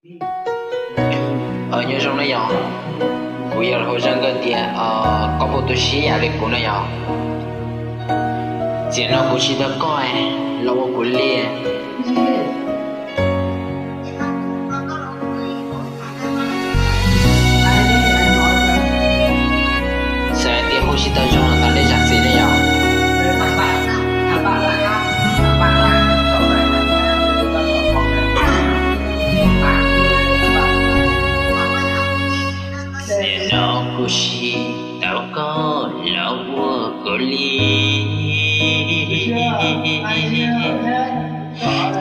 Nyob zoo na yog, kuv yog hauv zaj nkauj tias koj puas tu siab ib yam li kuv na yog. Txia no kuv tsis tau koj los ua kuv li. Xav tias hu tsis tau zoo los thov nej zam txim ne yog. Txia no kuv tsis tau koj los ua kuv li.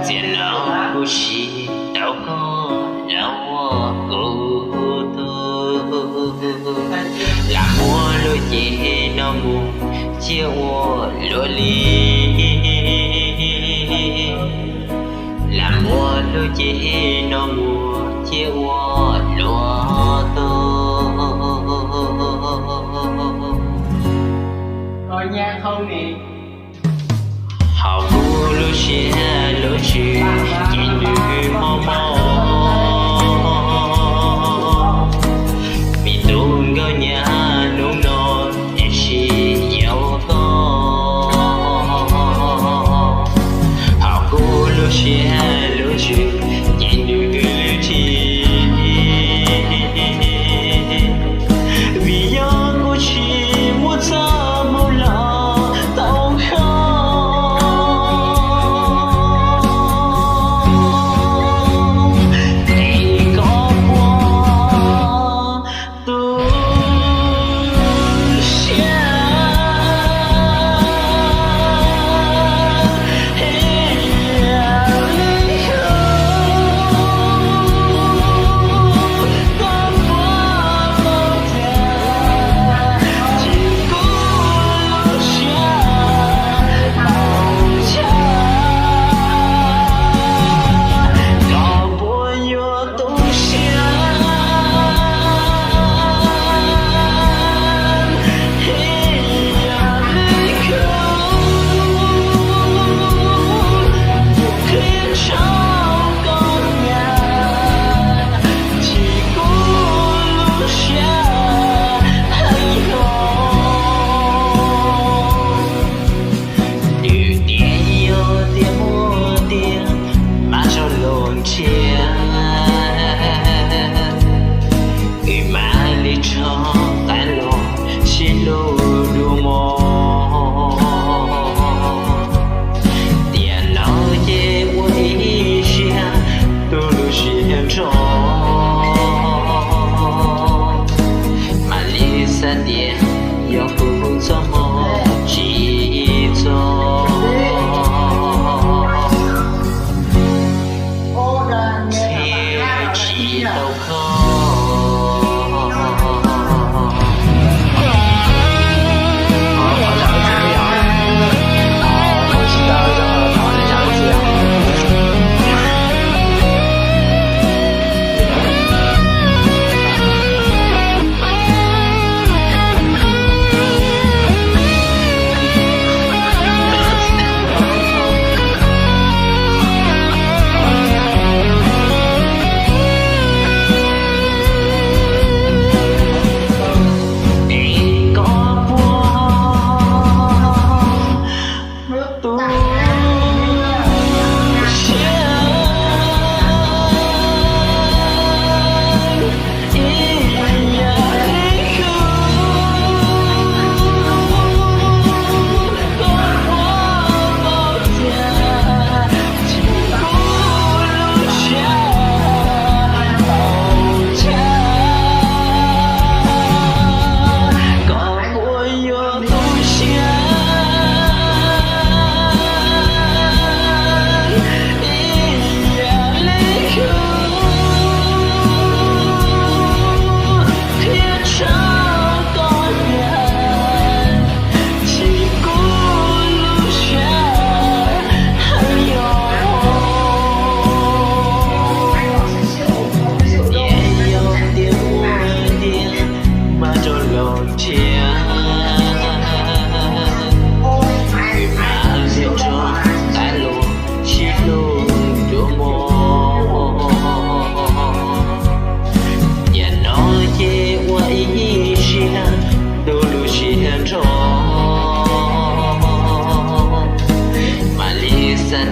Txia no kuv tsis tau koj los ua kuv tug. Lam muab lub cev no mus cia ua luag li. Lam muab lub cev no mus cia ua luag tug. Hauv kuv lub siab lub ntsws ces nws mob mob. Vim tus nkauj nyab hnub no tsis yog koj. Hauv kuv lub siab lub ntsws ces nws twb lwj tsis. Vim yog kuv tsis muaj txoj hmoo los tau kho.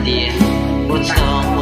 tias ua txhaum